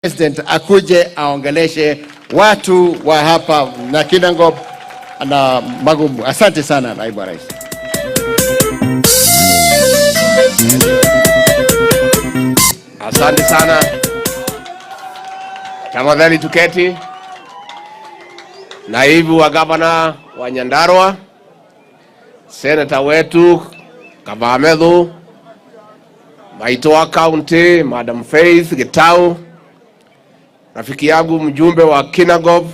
President akuje aongeleshe watu wa hapa na Kinangop na Magumu. Asante sana naibu wa rais. Asante sana. Tafadhali tuketi. Naibu wa gavana wa Nyandarua, seneta wetu Kabamethu, Maitoa County, Madam Faith Gitau, rafiki yangu mjumbe wa Kinangop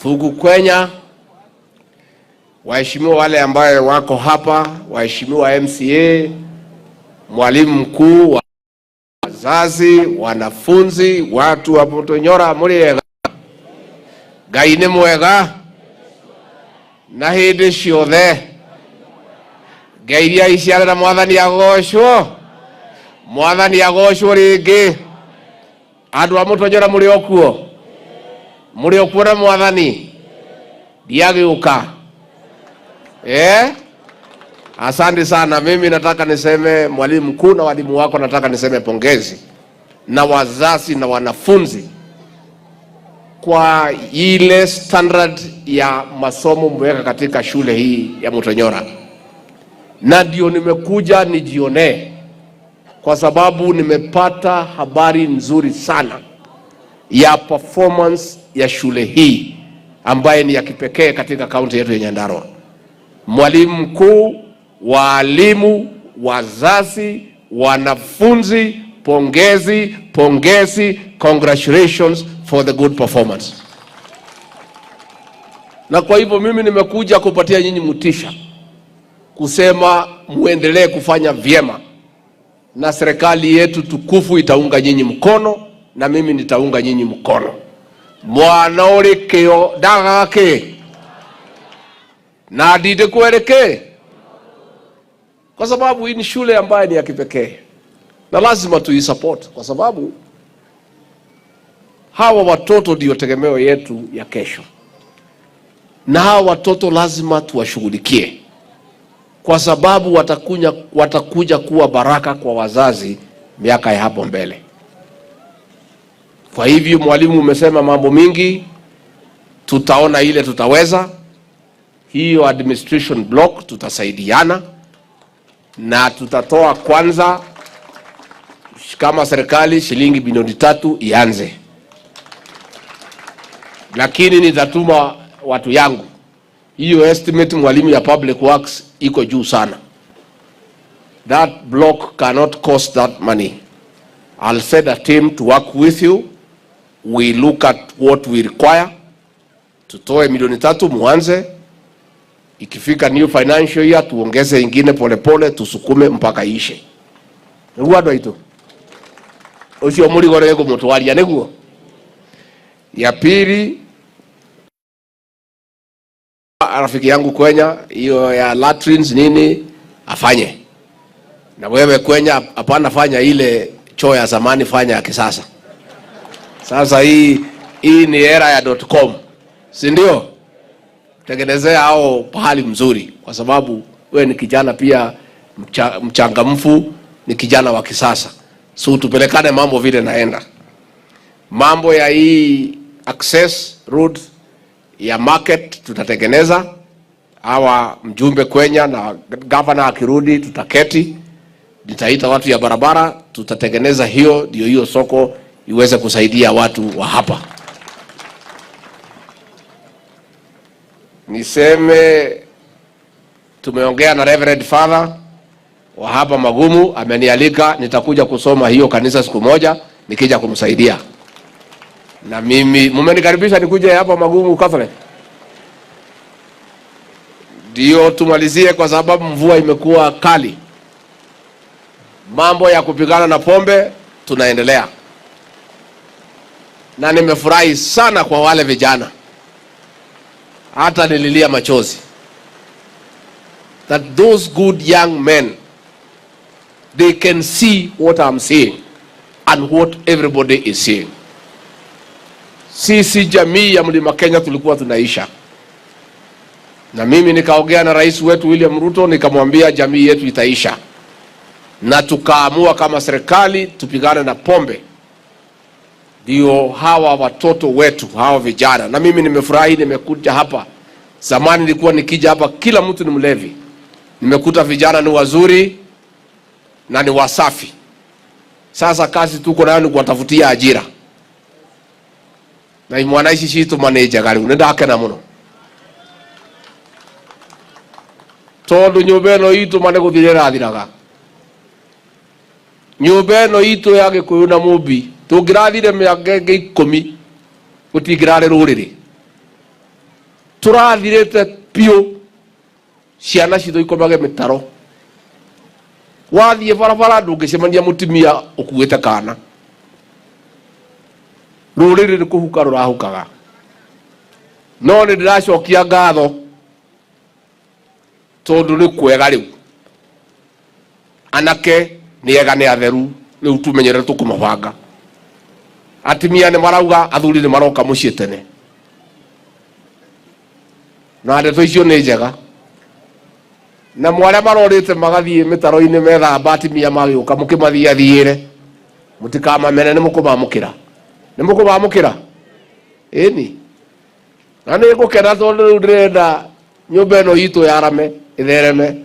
Thugu Kwenya, waheshimiwa wale ambaye wako hapa, waheshimiwa MCA, mwalimu mkuu wa wazazi, wanafunzi, watu wa Mutonyora, muri Ngai nĩ mwega na hĩndĩ ciothe. Ngai iria iciarĩra mwathani agocwo, mwathani agocwo rĩngĩ. Andũ a Mutonyora mũrĩ o kuo, mũrĩ o kuo na mwathani ndiagĩũka. Asante sana. Mimi nataka niseme mwalimu mkuu na walimu wako, nataka niseme pongezi na wazazi na wanafunzi kwa ile standard ya masomo mmeweka katika shule hii ya Mutonyora, na ndio nimekuja nijionee, kwa sababu nimepata habari nzuri sana ya performance ya shule hii ambaye ni ya kipekee katika kaunti yetu ya Nyandarua. Mwalimu mkuu, walimu, wazazi, wanafunzi, pongezi, pongezi, congratulations for the good performance. Na kwa hivyo mimi nimekuja kupatia nyinyi mtisha kusema muendelee kufanya vyema, na serikali yetu tukufu itaunga nyinyi mkono, na mimi nitaunga nyinyi mkono. Mwana uri kio ndagake na ndinde kuelekee, kwa sababu hii ni shule ambayo ni ya kipekee na lazima tuisupport, kwa sababu hawa watoto ndio tegemeo yetu ya kesho, na hawa watoto lazima tuwashughulikie, kwa sababu watakuja kuwa baraka kwa wazazi miaka ya hapo mbele. Kwa hivyo, mwalimu, umesema mambo mingi, tutaona ile tutaweza. Hiyo administration block tutasaidiana na tutatoa kwanza kama serikali shilingi bilioni 3 ianze, lakini nitatuma watu yangu. Hiyo estimate mwalimu ya public works iko juu sana. That block cannot cost that money. I'll send a team to work with you. We look at what we require. Tutoe milioni 3 muanze. Ikifika new financial year tuongeze ingine polepole, tusukume mpaka ishe. Niguo andu aitu ucio murigo rĩ ngũmũtwaria nĩguo. Ya pili, rafiki yangu Kwenya, hiyo ya latrines nini afanye. Na wewe Kwenya, hapana fanya ile choo ya zamani, fanya ya kisasa. Sasa hii ni era ya .com, si ndio? Tengenezea hao pahali mzuri, kwa sababu wewe ni kijana pia mchangamfu, ni kijana wa kisasa. So tupelekane mambo vile naenda. Mambo ya hii access road ya market tutatengeneza. Hawa mjumbe Kwenya na governor akirudi tutaketi, nitaita watu ya barabara, tutatengeneza hiyo, ndio hiyo soko iweze kusaidia watu wa hapa. Niseme tumeongea na Reverend Father wa hapa Magumu, amenialika nitakuja kusoma hiyo kanisa siku moja nikija kumsaidia. Na mimi mmenikaribisha nikuje hapa Magumu Catholic. Ndio tumalizie, kwa sababu mvua imekuwa kali. Mambo ya kupigana na pombe tunaendelea. Na nimefurahi sana kwa wale vijana. Hata nililia machozi. That those good young men, they can see what I'm seeing and what everybody is seeing. Sisi jamii ya Mlima Kenya tulikuwa tunaisha. Na mimi nikaongea na rais wetu William Ruto, nikamwambia jamii yetu itaisha. Na tukaamua kama serikali tupigane na pombe. Ndio hawa watoto wetu, hawa vijana. Na mimi nimefurahi nimekuja hapa. Zamani nilikuwa nikija hapa kila mtu ni mlevi. Nimekuta vijana ni wazuri na ni wasafi. Sasa kazi tuko nayo ni kuwatafutia ajira. Na imwana ici citũ manĩnjaga rĩu nĩ ndakena mũno. Tondũ nyũmba ĩno itũ ma nĩ gũthira ĩrathiraga. Nyũmba ĩno itũ ya Gĩkũyũ na Mũmbi tũngĩrathire mĩaka ĩngĩ 10 gũtingĩrarĩ rũrĩrĩ. Tũrathirĩte biũ, ciana citũ ikomage mĩtaro. Wathiĩ barabara ndũngĩcemania mũtumia ũkuĩte kana. Rũrĩrĩ nĩ kũhuka rũrahukaga. No nĩ ndĩracokia ngatho tondũ nĩ kwega rĩu. Anake nĩ ega nĩ atheru, rĩu tumenyere tũkũmabanga. Atumia nĩ marauga, athuri nĩ maroka mũciĩ tene. Na ndeto icio nĩ njega. Na mwarĩa marorĩte magathiĩ mĩtaro-inĩ methamba atumia magĩũka mũkĩmathiathiĩre. Mũtikamamene nĩ mũkũmamũkĩra. Nĩ mũkũmamũkĩra? Ĩni. Na nĩ ngũkena tondũ rĩu ndĩrenda nyũmba ĩno itũ yarame, ĩthereme.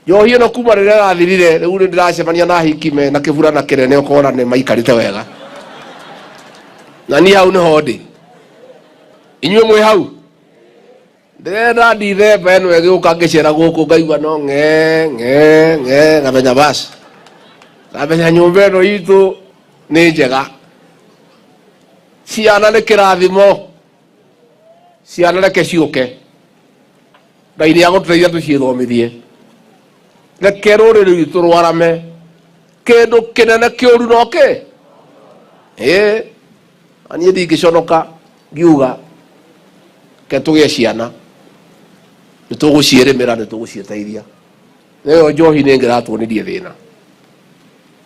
Njohi ĩno kuma rĩrĩa ĩrathirire, rĩu nĩ ndĩracemania na hiki me na kĩburana kĩnene ũkona nĩ maikarĩte wega. Na niĩ hau nĩho ndĩ. Inyuĩ mwĩ hau? Ndĩrenda Dithemba ĩno ĩgĩũka ngĩcera gũkũ ngaigua no ng'e, ng'e, ng'e, ngamenya basi. Ngamenya nyũmba ĩno itũ nĩ njega. Ciana nĩ kĩrathimo. Ciana reke ciũke. Ngai nĩ agũtũteithia tũciĩthomithie. Reke rũrĩrĩ rwitũ rwarame. Kĩndũ kĩnene kĩũru no kĩ? Ĩĩ. Na niĩ ndingĩconoka ngiuga ke tũgĩe ciana. Nĩ tũgũciĩrĩmĩra, nĩ tũgũciĩteithia. Ĩyo njohi nĩ ĩngĩratuonirie thĩna.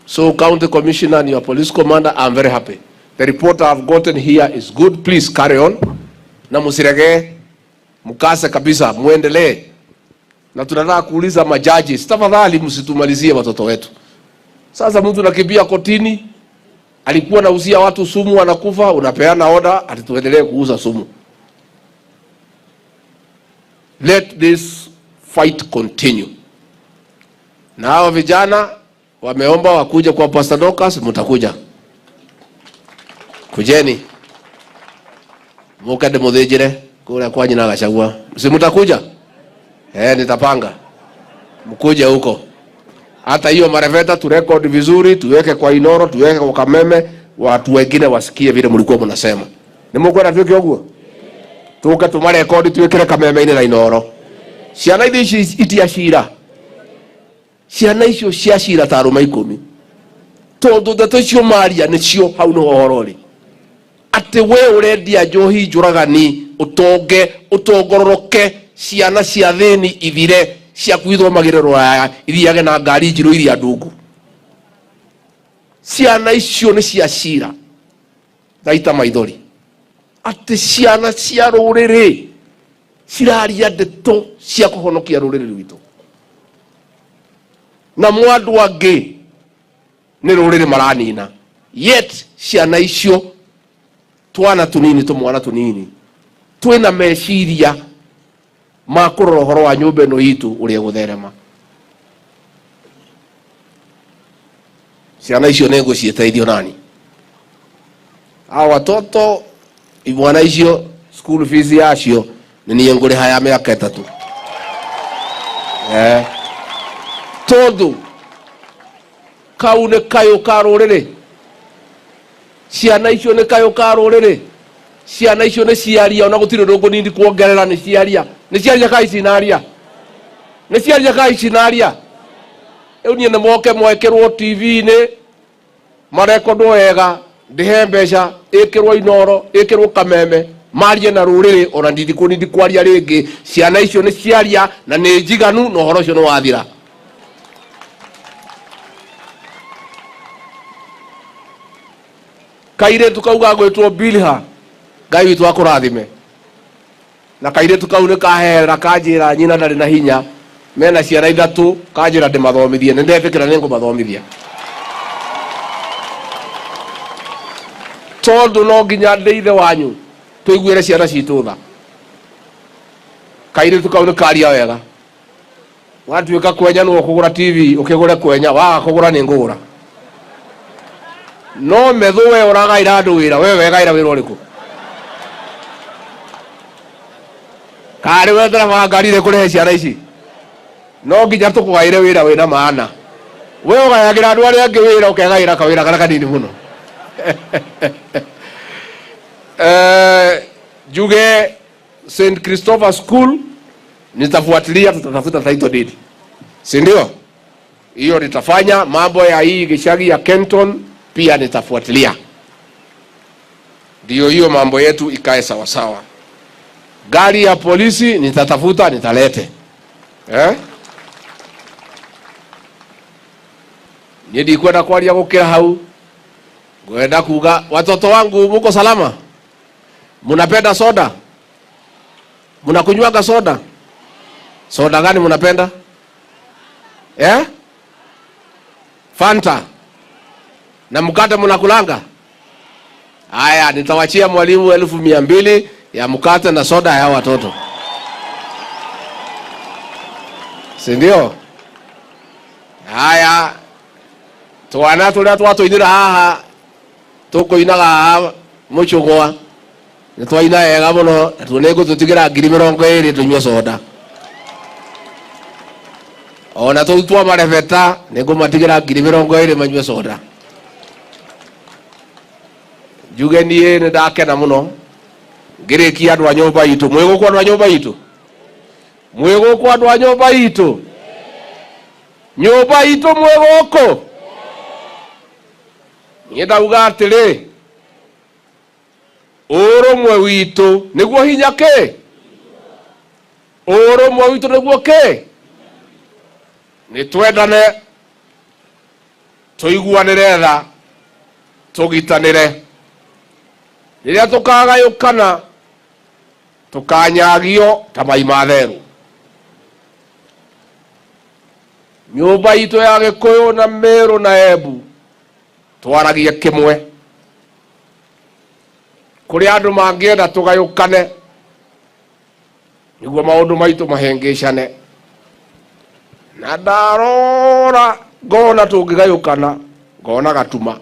So county commissioner and your police commander, I'm very happy. The report I've gotten here is good. Please carry on. Na msirege, mkase kabisa, muendelee. Na tunataka kuuliza majaji, tafadhali msitumalizie watoto wetu. Sasa mtu anakimbia kotini, alikuwa anauzia watu sumu anakufa, unapeana order ati tuendelee kuuza sumu. Let this fight continue. Na hao vijana wameomba wakuje kwa Pastor Dorcas, mtakuja. Kujeni. Muke ndimuthinjire kule kwa nyina Gachagua. Si mtakuja? Nitapanga. Mkuje huko. Hata hiyo mareveta turekodi vizuri, tuweke kwa Inoro, tuweke kwa Kameme, watu wengine wasikie vile mlikuwa mnasema. Ni mkwenda tuweke ũguo? Tuke tumarekodi tuwekere Kameme-inĩ na Inoro. Ciana ithi ici itia cira. Ciana icio cia cira ta arũme 10. Tondũ ndeto icio maria nĩcio hau nĩho ũhoro ũrĩ. Atĩ we ũrendia njohi njũragani, ũtonge, ũtongororoke, ciana cia thĩni ithire, ciaku ithomagĩre rũraya, ithiage na ngari njirũ iria ndungu. Ciana icio nĩ cia cira. Ndaita maithori. Atĩ ciana cia rũrĩrĩ ciraria ndeto cia kũhonokia rũrĩrĩ rwitũ. Na mwandũ angĩ nĩ rũrĩrĩ maranina. Yet ciana icio twana tũnini tũmwana tũnini twĩna meciria ma kũrora ũhoro wa nyũmba ĩno itũ ũrĩa ĩgũtherema. Ciana icio nĩ ngũciĩteithio nani? Hao watoto imwana icio school fees yacio nĩ niĩ ngũrĩha ya mĩaka 3. Tondũ kau nĩ kayũ ka rũrĩrĩ. Ciana icio nĩ kayũ ka rũrĩrĩ. Ciana icio nĩ ciaria, ona gũtirĩ ũndũ ngũnini kuongerera, nĩ ciaria. Nĩ ciaria ka ici naria? Nĩ ciaria ka ici naria? Rĩu niĩ nĩ moke mwekĩrwo T V-inĩ, marekondwo wega, ndĩhe mbeca, ĩkĩrwo Inoro, ĩkĩrwo Kameme, marie na rũrĩrĩ, ona ndindikũnindi kwaria rĩngĩ. Ciana icio nĩ ciaria na nĩ njiganu na ũhoro ũcio nĩ wathira. Kairĩtu kau gagwĩtwo Bilha, Ngai witũ akũrathime. Na kairĩtu kau nĩ kaherera kanjĩra nyina ndarĩ na hinya, mena ciana 3, kanjĩra ndĩmathomithie, nĩ ndetĩkĩra nĩ ngũmathomithia. Tondu no nginya ndĩ ithe wanyu tuiguire ciana citũ tha. Kairĩtu kau nĩ karia wega. Watuĩka kwenya nĩwe ũkũgũra TV, ũkĩgũre kwenya, waga kũgũra nĩ ngũgũra. No methu we ũragaĩra andũ wĩra, we wegaĩra wĩra ũrĩkũ? Karĩ we ndereba wa ngari ĩrĩa ĩkũrehe ciana ici? No nginya tũkũgaĩre wĩra wĩna maana. We ũgayagĩra andũ arĩa angĩ wĩra ũkegaĩra kawĩra karĩa kanini mũno. Njuge St. Christopher School nitafuatilia, tutatafuta title deed, si ndio? Hiyo nitafanya. Mambo ya hii gicagi ya Kenton pia nitafuatilia, ndio hiyo mambo yetu ikae sawa sawa. Gari ya polisi nitatafuta, nitalete? Niĩ ndikwenda kwaria gũkĩra hau, ngwenda kuga watoto wangu muko salama? Munapenda soda? Munakunywaga soda? Soda gani munapenda? Fanta. Na mkate munakulanga? Haya, nitawachia mwalimu 200,000 ya mkate na soda ya watoto. Si ndio? Haya, twana turia twatũinĩra haha tũkũinaga haha mũcũgwa nĩ twaina wega mũno na tuo nĩngũtũtigĩra 20,000 tũnyue soda. Ona tũu twa marebeta nĩngũmatigĩra 20,000 manyue soda. Njuge niĩ nĩ ndakena mũno ngĩrĩkia andũ a nyũmba itũ. Mwĩ gũkũ andũ a nyũmba itũ? Mwĩ gũkũ andũ a nyũmba itũ? Nyũmba itũ mwĩ gũkũ? Niĩ ndauga atĩrĩ, ũrũmwe witũ nĩguo hinya kĩ? Ũrũmwe witũ nĩguo kĩ? Nĩ twendane, tũiguanĩre tha, tũgitanĩre. Rĩrĩa tũkagayũkana, tũkanyagio ta mai ma therũ. Nyũmba itũ ya Gĩkũyũ na Meru na Embu twaragie kĩmwe. Kũrĩ andũ mangĩenda tũgayũkane nĩguo maũndũ maitũ mahĩngĩcane. Na ndarora ngona tũngĩgayũkana ngona gatuma.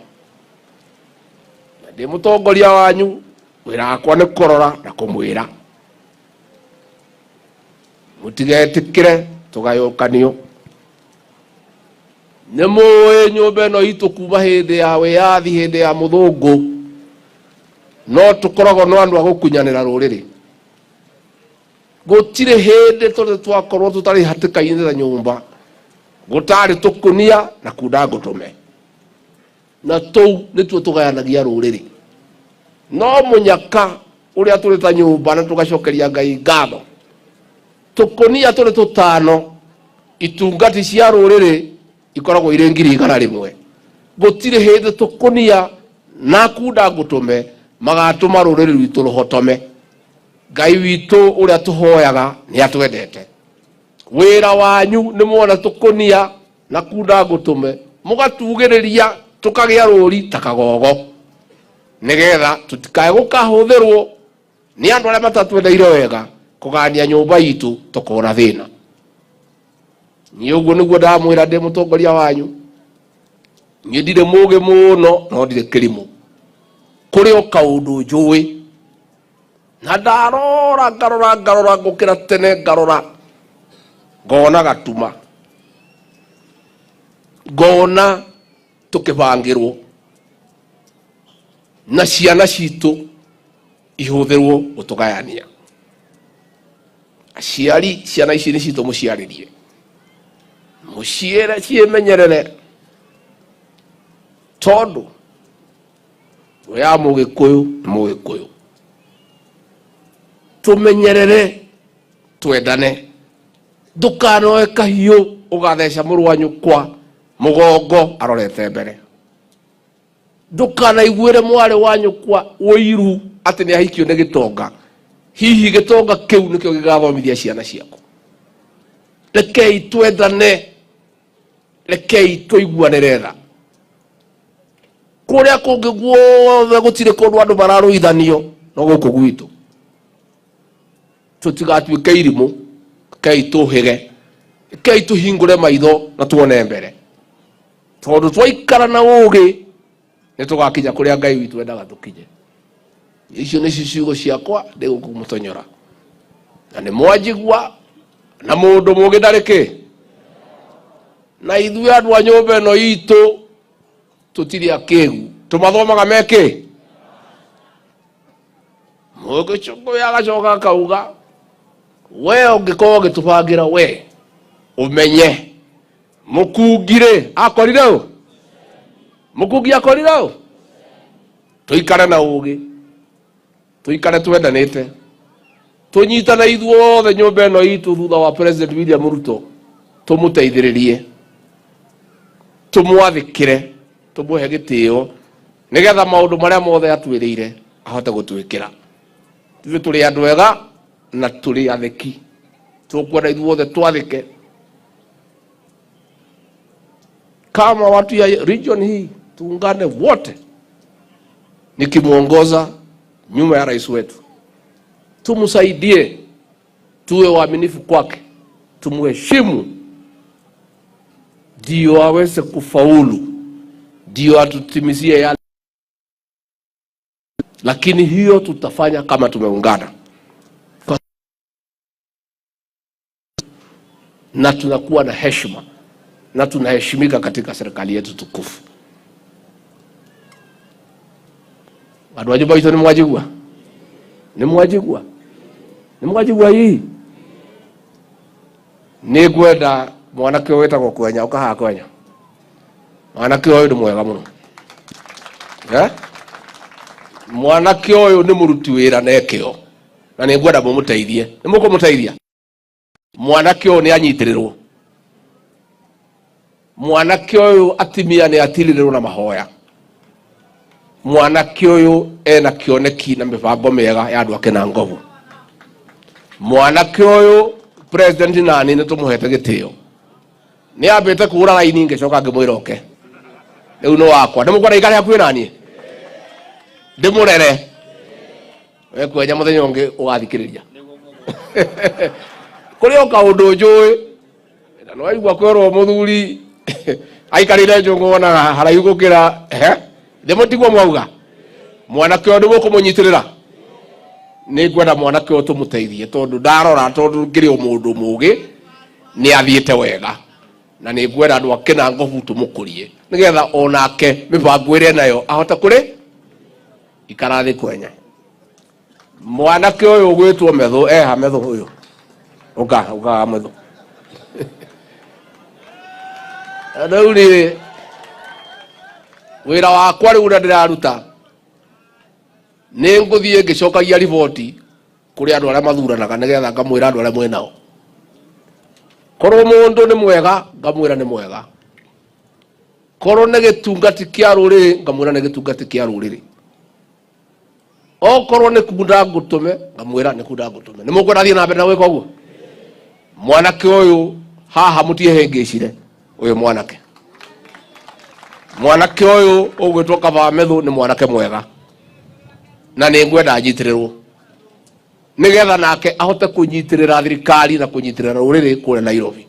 Na ndĩ mũtongoria wanyu, wĩra wakwa nĩ kũrora na kũmwĩra mũtigetĩkĩre tũgayũkanio. Nĩ mũĩ nyũmba ĩno itũ kuma hĩndĩ ya wĩyathi, hĩndĩ ya mũthũngũ, no tũkoragwo no andũ a gũkunyanĩra rũrĩrĩ. Gũtirĩ hĩndĩ tũrĩ twakorwo tũtarĩ hatĩka-inĩ ta nyũmba, gũtarĩ tũkunia na kunda ngũtũme. Na tũu nĩtuo tũgayanagia rũrĩrĩ. No mũnyaka ũrĩa tũrĩ ta nyũmba na tũgacokeria Ngai ngatho. Tũkunia tũrĩ tũtano, itungati cia rũrĩrĩ ikoragwo irĩ 100,000. Gũtirĩ hĩndĩ tũkunia na kunda ngũtũme magatũma rũrĩrĩ rwitũ rũhotome. Ngai witũ ũrĩa tũhoyaga nĩ atwendete. Wĩra wanyu nĩ mwona tũkunia na kunda ngũtũme mũgatugĩrĩria tũkagĩa rũri ta kagogo, nĩgetha tũtikae gũkahũthĩrwo nĩ andũ arĩa matatwendeire wega kũgania nyũmba itũ tũkona thĩna. Niĩ ũguo nĩguo ndamwĩra ndĩ mũtongoria wanyu. Niĩ ndirĩ mũgĩ mũno no ndirĩ kĩrimũ. Kũrĩ o kaũndũ njũĩ. Na ndarora ngarora ngarora ngũkĩra tene ngarora ngona gatuma, ngona tũkĩbangĩrwo na ciana citũ ihũthĩrwo gũtũgayania. Aciari, ciana ici nĩ citũ, mũciarĩrie, mũciĩre ciĩmenyerere, tondũ ya mũgĩkũyũ nĩ mũgĩkũyũ. Tũmenyerere, twendane. Ndũkanoe kahiũ ũgatheca mũrũ wa nyũkwa mũgongo arorete mbere. Ndũkanaiguĩre mwarĩ wa nyũkwa ũiru atĩ nĩ ahikio nĩ gĩtonga. Hihi gĩtonga kĩu nĩkĩo gĩgathomithia ciana ciaku. Rekei twendane, rekei tũiguanĩre tha. Kuria kungi guothe gutire kundu andu mararuithanio no guku gwitu. Tutigatuike irimu, kei tuhige, kei tuhingure maitho na tuone mbere. Tondu twaikara na ugi ni tugakinya kuria Ngai witu endaga tukinye. Icio nicio ciugo ciakwa ndigũkũmũtonyora. Na nĩ mwanjigua na mũndũ mũgĩ ndarĩ kĩ. Na ithuĩ andũ a nyũmba ĩno itũ tũtirĩ akĩgu, tũmathomaga me kĩ. Mũgĩcũkũyũ agacoka akauga we ũngĩkorwo ũgĩtũbangĩra we ũmenye mũkungi rĩ akorire ũ, mũkungi akorire ũ. Tũikare na ũgĩ, tũikare twendanĩte, tũnyitane ithuothe nyũmba ĩno itũ thutha wa President William Ruto, tũmũteithĩrĩrie, tũmwathĩkĩre, tũmũhe gĩtĩo nĩgetha maũndũ marĩa mothe atwĩrĩire ahote gũtwĩkĩra. Ithuĩ tũrĩ andũ ega na tũrĩ athĩki, tũkwenda ithuothe twathĩke. Kama watu ya region hii tuungane wote, nikimuongoza nyuma ya rais wetu, tumsaidie, tuwe waaminifu kwake, tumuheshimu, ndio aweze kufaulu, ndio atutimizie yale. Lakini hiyo tutafanya kama tumeungana na tunakuwa na heshima na tunaheshimika katika serikali yetu tukufu. Andũ a nyũmba itũ nĩ mwanjigua? Nĩ mwanjigua? Nĩ mwanjigua hii? Nĩ ngwenda mwanake ũyũ wĩtagwo Kwenya, ũka haha Kwenya. Mwanake ũyũ nĩ mwega mũno. Mwanake ũyũ nĩ mũruti wĩra na ekĩo, na nĩ ngwenda mũmũteithie. Nĩ mũkũmũteithia? Mwanake ũyũ nĩ anyitĩrĩrwo. Mwanake ũyũ atimia nĩ atirĩrĩrwo na mahoya. Mwanake ũyũ ena kĩoneki na mĩbango mĩega ya andũ ake na ngobu. Mwanake ũyũ president nani nĩ tũmũhete gĩtĩo. Nĩ ambĩte kũgũra raini ngĩcoka ngĩmwĩra oke. Rĩu nĩ wakwa. Nĩ mũkwenda aikare hakuhĩ naniĩ? Ndĩmũrere. We Kwenya mũthenya ũngĩ ũgathikĩrĩria. Kũrĩ o kaũndũ njũĩ. Na nĩ waigua kwĩrwo mũthuri aikarĩire njũng'wa wonaga haraihu gũkĩra, Ndĩmũtigwo mwauga. Mwanake ũyũ nĩ mũkũmũnyitĩrĩra? Nĩ ngwenda mwanake ũyũ tũmũteithie, tondũ ndarora, tondũ ngĩrĩ o mũndũ mũgĩ, nĩ athiĩte wega. Na nĩ ngwenda andũ a Kĩnangobu tũmũkũrie, nĩgetha onake mĩbango ĩrĩa enayo ahote kũrĩ ikara thĩ Kwenya. Mwanake ũyũ ũgwĩtwo Methu, eha Methu ũyũ. Ũka, ũka Methu. Rĩu rĩ, wĩra wakwa rĩu ũrĩa ndĩraruta, nĩ ngũthiĩ ngĩcokagia riboti kũrĩ andũ arĩa mathuranaga, nĩgetha ngamwĩra andũ arĩa mwĩnao. Korwo mũndũ nĩ mwega, ngamwĩra nĩ mwega. Korwo nĩ gĩtungati kĩa rũrĩrĩ, ngamwĩra nĩ gĩtungati kĩa rũrĩrĩ. Okorwo nĩ kunda ngũtũme, ngamwĩra nĩ kunda ngũtũme. Nĩ mũkwenda thiĩ na mbere na gwĩka ũguo? Mwanake ũyũ haha mũtiehĩngĩcire, ũyũ mwanake. Mwanake ũyũ ũgwĩtwo Kavaa Methu nĩ mwanake mwega. Na nĩ ngwenda anyitĩrĩrwo. Nĩgetha nake ahote kũnyitĩrĩra thirikari na kũnyitĩrĩra rũrĩrĩ kũrĩa Nairobi.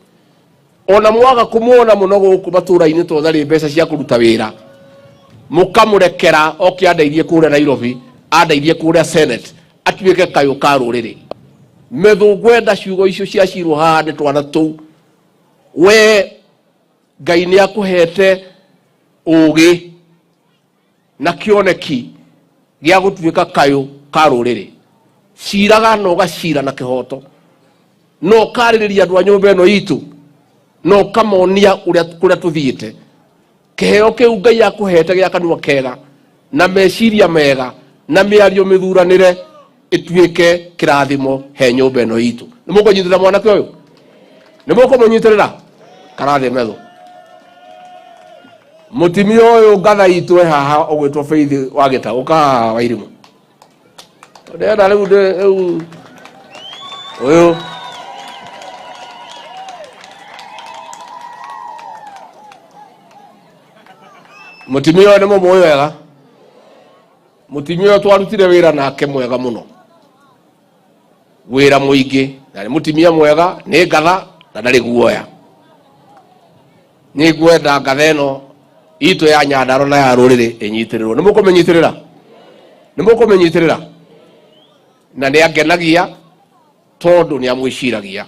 Ona mwaga kũmuona mũno gũkũ matũũra-inĩ tondũ ndarĩ mbeca cia kũruta wĩra, mũkamũrekera oke andeithie kũrĩa Nairobi, andeithie kũrĩa Senate, atuĩke kayũ ka rũrĩrĩ. Methu ngwenda ciugo icio ciacirwo haha nĩ twana tũu. We Ngai nĩ akũhete ũgĩ na kĩoneki gĩa gũtuĩka kayũ ka rũrĩrĩ. Ciraga na ũgacira na kĩhoto, na ũkarĩrĩria andũ a nyũmba ĩno itũ, na ũkamonia ũrĩa kũrĩa tũthiĩte. Kĩheo kĩu Ngai akũhete gĩa kanua kega na meciria mega na mĩario mĩthuranĩre ĩtuĩke kĩrathimo he nyũmba ĩno itũ. Nĩ mũkũnyitĩrĩra mwanake ũyũ? Nĩ mũkũmũnyitĩrĩra? Karathĩ Methu. Mũtumia ũyũ ngatha itũ e haha ũgwĩtwo Faith wa Gĩta, ũka haha Wairimũ. Ndĩrenda rĩu rĩu ũyũ Mutimia ũyũ nĩ mũmũĩ wega. Mutimia ũyũ twarutire wĩra nake mwega mũno, wĩra mũingĩ, na nĩ mũtimia mwega, nĩ ngatha na ndarĩ guoya. Nĩ ngwenda ngatha ĩno itũ ya Nyandarua na ya rũrĩrĩ ĩnyitĩrĩrwo. Nĩ mũkũmĩnyitĩrĩra? Nĩ mũkũmĩnyitĩrĩra? Na nĩ angenagia tondũ nĩ amwĩciragia,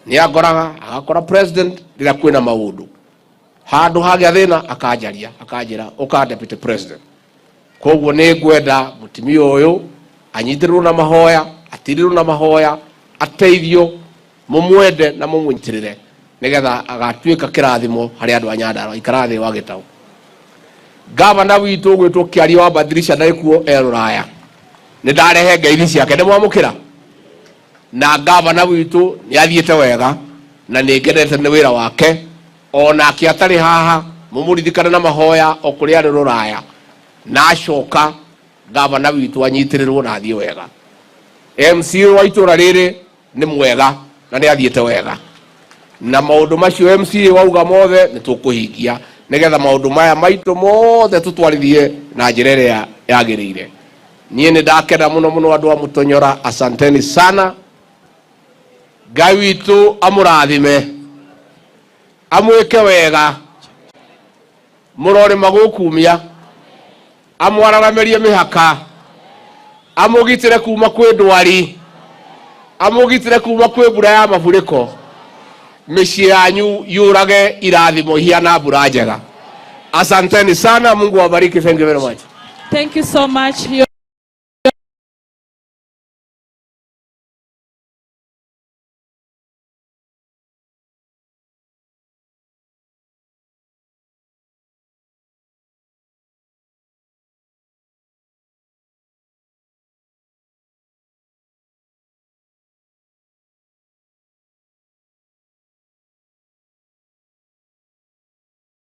nĩ angoraga, agakora president rĩrĩa kwĩna maũndũ, handũ hagĩa thĩna akanjaria, akanjĩra ũka, deputy president. Koguo nĩ ngwenda mũtimia ũyũ anyitĩrĩrwo na mahoya, atirĩrwo na mahoya, ateithio, mũmwende na mũmũnyitĩrĩre nĩgetha agatuĩka kĩrathimo harĩ andũ a Nyandarua. Ikara thĩ wa gĩtaũ. Gavana witũ ũgwĩtwo Kĩaria wa Badirisha ndarĩ kuo, e rũraya. Nĩ ndarehe ngeithi ciake, nĩ mwamũkĩra. Na gavana witũ nĩ athiĩte wega na nĩ ngenete nĩ wĩra wake. Onake atarĩ haha, mũmũririkane na mahoya o kũrĩa arĩ rũraya, na acoka gavana witũ anyitĩrĩrwo na athiĩ wega. MCA wa itũra rĩrĩ nĩ mwega na nĩ athiĩte wega, na maũndũ macio MCA wauga mothe nĩ tũkũhingia, nĩgetha maũndũ maya maitũ mothe tũtwarithie na njĩra ĩrĩa yagĩrĩire. Niĩ nĩ ndakena mũno mũno. Andũ a Mũtonyora, asanteni sana. Ngai witũ amũrathime, amwĩke wega, mũrore magũkumia, amwararamerie mĩhaka, amũgitĩre kuma kwĩ ndwari, amũgitĩre kuma kwĩ mbura ya mafuriko. Mĩciĩ yanyu yũrage irathimo ihiana mbura njega. Asanteni sana, Mungu awabariki. Thank you very much. Thank you so much. Your